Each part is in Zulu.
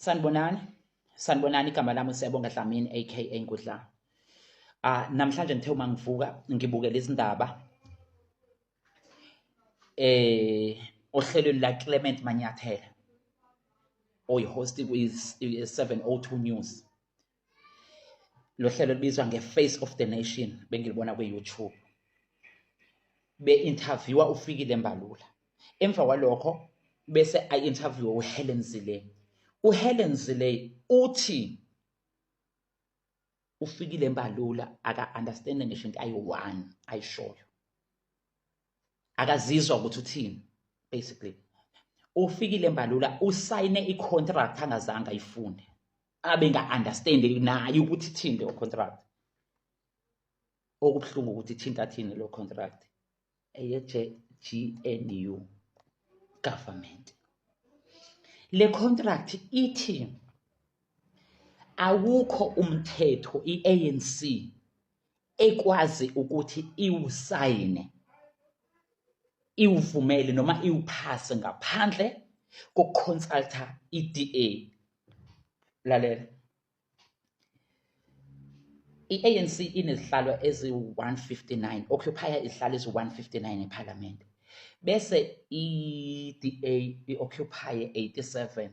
Sanibonani, sanibonani. Igama lami uSiyabonga Dlamini, aka Ngudla. Ah, namhlanje ngithe uma ngivuka ngibukela izindaba ohlelweni la Clement Manyathela, oyi-host kwi-702 News. Lo hlelo lubizwa nge-Face of the Nation, bengilibona kwi-YouTube. Be-interviewa uFikile Mbalula. Emva kwalokho bese a-interview uHelen Zille. UHelen Zille uthi uFikile Mbalula aka-understand ngisho into ayi-one ayishoyo, akazizwa ukuthi uthini. Basically, uFikile Mbalula usayine i-contract angazange ayifunde, abe nga-understand naye ukuthi ithini leyo contract. Okubuhlungu ukuthi ithinta thini leyo contract, eye-GNU government. Le contract ithi awukho umthetho i-ANC ekwazi ukuthi iwusayine, iwuvumele noma iwuphase ngaphandle kokuconsulta i-DA. Lalela, i-ANC inezihlalo eziwu-159, occupy izihlalo eziwu-159 ePhalamende, bese i-DA i-occupy 87,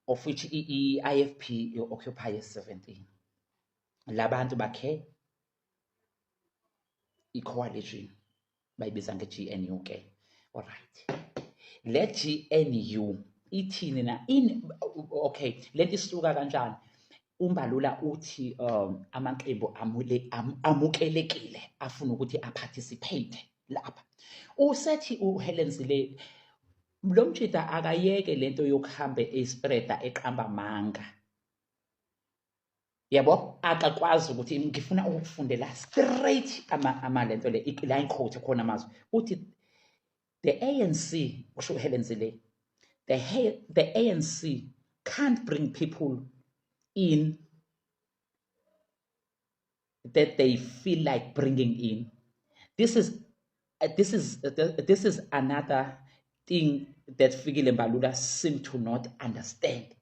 of which i-IFP i-occupy 17. Labantu bakhe i-coalition bayibiza nge-GNU ke. Alright, le GNU ithini na in? Okay, lento isuka kanjani? UMbalula uthi amaqembu amukelekile afuna ukuthi a-participate lapha. Usethi uHelen Zille, lo mjida akayeke lento yokuhambe e-spreada, eqamba manga, yabo. Akakwazi ukuthi ngifuna ukufundela straight ama lento le line quote khona amazwi. Uthi the ANC, kusho uHelen Zille, the ANC can't bring people in that they feel like bringing in. This is another thing that Fikile Mbalula seem to not understand.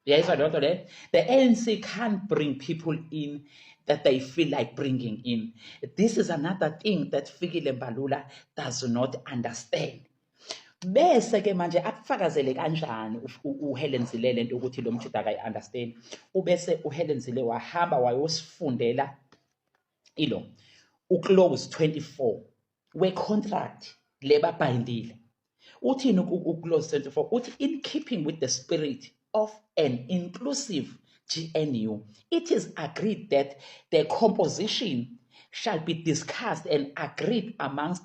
Uyayizwa leyo nto le? The ANC can't bring people in that they feel like bringing in. This is another thing that Fikile Mbalula does not understand. Bese ke manje akufakazele kanjani uHelen Zille lento ukuthi lo mjida akayi-understand? Ubese uHelen Zille wahamba wayosifundela ilo u-clause 24 we-contract le babhayindile. Uthini u-clause 24? Uthi, "In keeping with the spirit of an inclusive GNU, it is agreed that the composition shall be discussed and agreed amongst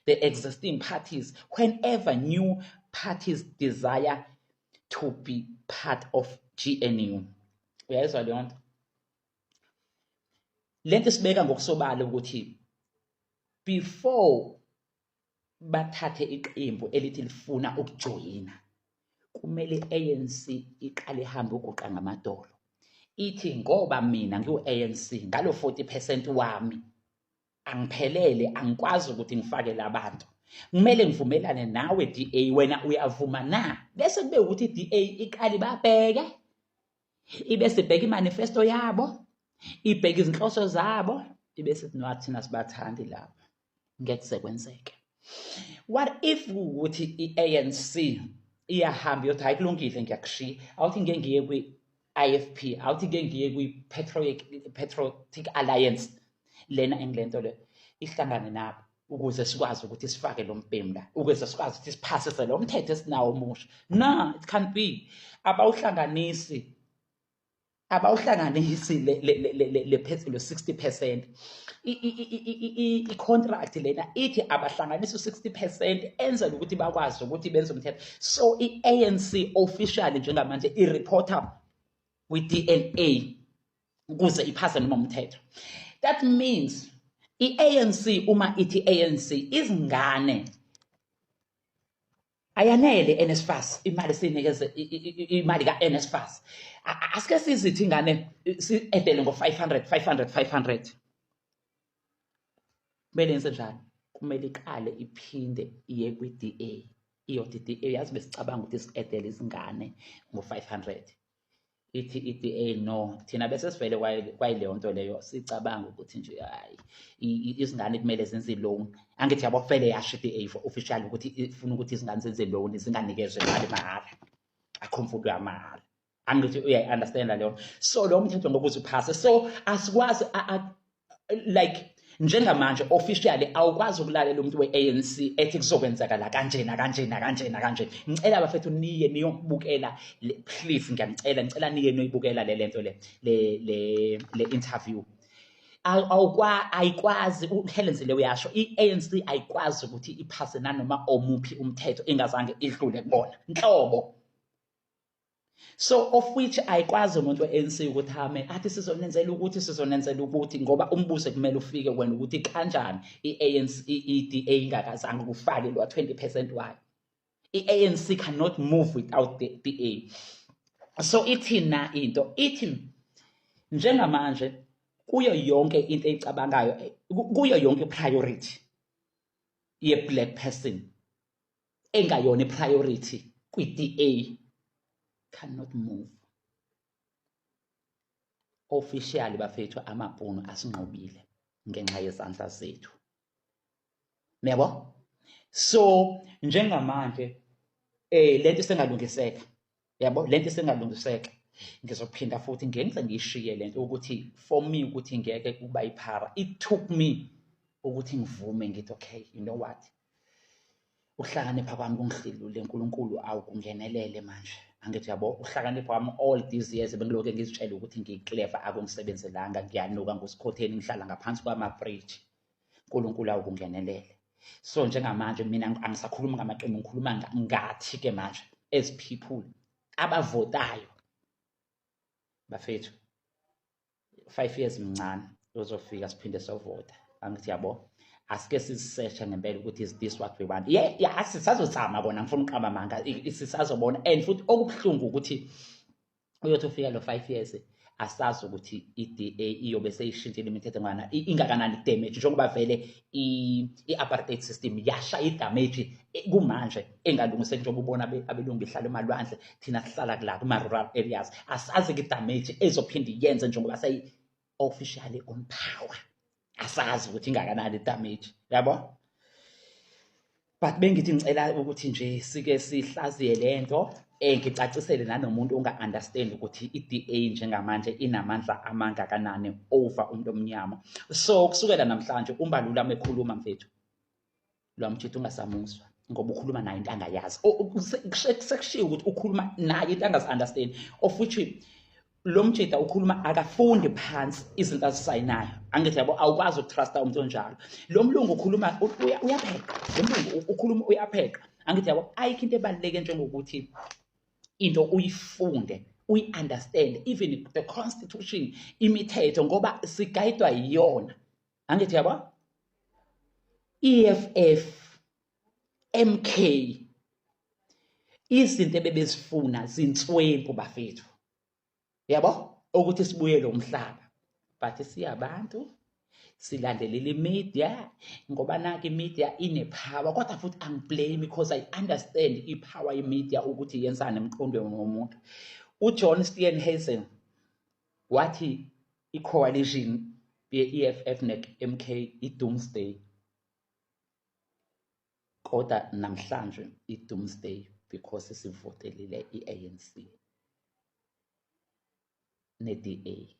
the existing parties whenever new parties desire to be part of GNU." Uyayizwa leyo nto? Lento sibeka ngokusobala ukuthi before bathathe iqembu elithi lifuna ukujoyina, kumele i-ANC iqale ihambe uguqa ngamadolo, ithi ngoba mina ngiwu-ANC ngalo 40% wami angiphelele, angikwazi ukuthi ngifake labantu, kumele ngivumelane nawe DA, wena uyavuma na? Bese kube ukuthi i-DA iqale babheke, ibe sibheka i-manifesto yabo, ibheke izinhloso zabo, ibe sithi no, thina sibathandi laba, ngeke sekwenzeke. What if ukuthi i-ANC iyahamba iyothi, "Hayi, kulungile, ngiyakushiya, awuthi ngeke ngiye kwi-IFP, awuthi ngeke ngiye kwi-Patriotic Alliance lena engilento le, ihlangane nabo ukuze sikwazi ukuthi sifake lo mbhemu la, ukuze sikwazi ukuthi siphasise lo mthetho esinawo omusha"? No, it can't be. Abawuhlanganisi, abawuhlanganisi le 60%. I-contract lena ithi abahlanganisi u-60% enzela ukuthi bakwazi ukuthi benze umthetho. So i-ANC officially njengamanje i-reporta kwi-DA ukuze iphase noma umthetho. That means i-ANC, uma ithi ANC, izingane ayanele NSFAS, imali sinikeze imali ka-NSFAS. Asike sizithi ingane si-edele ngo-500 500 500, kumele yenze njani? Kumele iqale iphinde iye kwi-DA, iyothi, "DA, yazi besicabanga ukuthi si-edele izingane ngo-500." Ithi i-DA no, thina bese sivele kwayileyo nto leyo, sicabanga ukuthi nje hayi, izingane kumele zenze i-loan. Angithi yabo, vele yasho i-DA official ukuthi ifuna ukuthi izingane zenze loan, zinganikezwe imali mahhala, akho mfundo yamahhala. Angithi uyayi-understanda leyo? So lo mthetho ngokuthi uphase, so asikwazi, like njengamanje officially awukwazi ukulalela umuntu we-ANC ethi kuzokwenzakala kanjena kanjena kanjena kanje. Ngicela bafethu niye niyobukela, please, ngiyanicela, ngicela niye niyoyibukela le lento le interview. Awukwa ayikwazi, uHelen Zille uyasho, i-ANC ayikwazi ukuthi iphase nanoma omuphi umthetho ingazange idlule kubona nhlobo. So of which ayikwazi umuntu we-ANC ukuthi ame athi sizonenzela ukuthi, sizonenzela ukuthi, ngoba umbuzo kumele ufike wena ukuthi kanjani i-ANC, i-DA ingakazange kufake lo 20% wayo. I-ANC cannot move without the DA. So ithina into ithi njengamanje kuyo yonke into eyicabangayo, kuyo yonke priority ye-black person engayona i-priority kwi-DA cannot move officially. Bafethu, amabhunu asinqobile ngenxa yezandla zethu, yabo. So njengamanje lento isengalungiseka, yabo, lento isengalungiseka. Ngizophinda futhi ngenze ngiyishiye lento ukuthi for me ukuthi ngeke kuba iphara. It took me ukuthi ngivume ngithi, "Okay, you know what, ukuhlakanipha kwami kungihlilule, uNkulunkulu awukungenelele manje." Angithi yabo, ukuhlakanipha kwami all these years bengilokhu ngizitshela ukuthi ngiyi-clever akungisebenzelanga. Ngiyanuka ngusikhotheni, ngihlala ngaphansi kwama-bridge. uNkulunkulu awukungenelele. So njengamanje mina angisakhulumi ngamaqembu, ngikhuluma ngathi-ke manje as people abavotayo. Bafethu, 5 years mncane, uzofika siphinde sovota. Angithi yabo, asike siziseshe ngempela ukuthi is this what we want? Yeah, sisazozama kona, ngifuna uqamba amanga, sisazobona. And futhi okubuhlungu ukuthi uyothi ufika lo 5 years, asazi ukuthi i-DA iyobe seyishintshile imithetho ngana ingakanani damage, njengoba vele i-apartheid system yashaya i-damage kumanje engalungiseki, njengoba ubona abelungu behlala emalwandle, thina sihlala kula kuma-rural areas. Asazi-ke i-damage ezophinde iyenze njengoba seyi-officially on power, asazi ukuthi ingakanani i-damage, yabo. But bengithi ngicela ukuthi nje sike sihlaziye lento, ngicacisele nanomuntu onga-understand ukuthi i-DA njengamanje inamandla amangakanani over umuntu omnyama. So kusukela namhlanje uMbalula mekhuluma, mfethu, lo mthetho ungasamuzwa, ngoba ukhuluma naye into angayazi. Sekushiwo ukuthi ukhuluma naye into angazi-understand, of which lo mjida ukhuluma akafundi phansi izinto azisayinayo. Angithi yabo, awukwazi ukutrusta umuntu onjalo. Lo mlungu ukhuluma uyapheqa, lo mlungu ukhuluma uyapheqa. Angithi yabo, ayikho into ebaluleke njengokuthi into uyifunde, uyi-understand, even the constitution, imithetho, ngoba sigayidwa yiyona. Angithi yabo, EFF, MK, izinto ebebezifuna zinswempu bafethu, yabo, ukuthi sibuyele umhlaba. But siyabantu silandelela i-media, ngoba naki i-media ine-power. Kodwa futhi angiblame because I understand i-power ye-media ukuthi yenzani emqondweni womuntu. UJohn Steenhuisen wathi i-coalition ye-EFF ne-MK i-doomsday, kodwa namhlanje i-doomsday because sivotelile i-ANC ne-DA.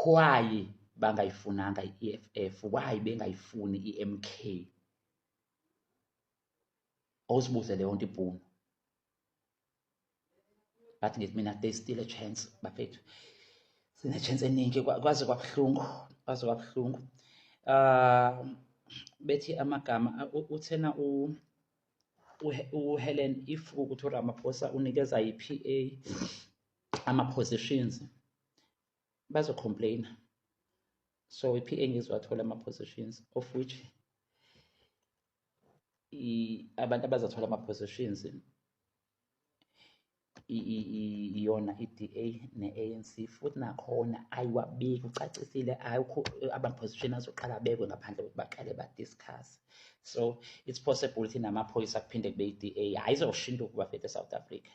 Why bangayifunanga i-EFF? Why bengayifuni i-MK? Awuzibuze leyo nto ibhunu. But ngithi mina there's still a chance, bafethu, sine-chance eningi. Kwaze kwabuhlungu, kwaze kwabuhlungu. Bethi amagama uthena uHelen, if ukuthi uRamaphosa unikeza i-PA ama-positions, bazocomplaina. So i-PA ngizowathola ama-positions, of which abantu abazathola ama-positions iyona i-DA ne-ANC. Futhi nakhona ayiwabiki, ucacisile, ayikho ama-position azoqala abekwe ngaphandle kokuthi baqale ba-discuss. So it's possible ukuthi namaphoyisa kuphinde kube i-DA. Hhayi, izoshintsha ukuba fethu e-South Africa.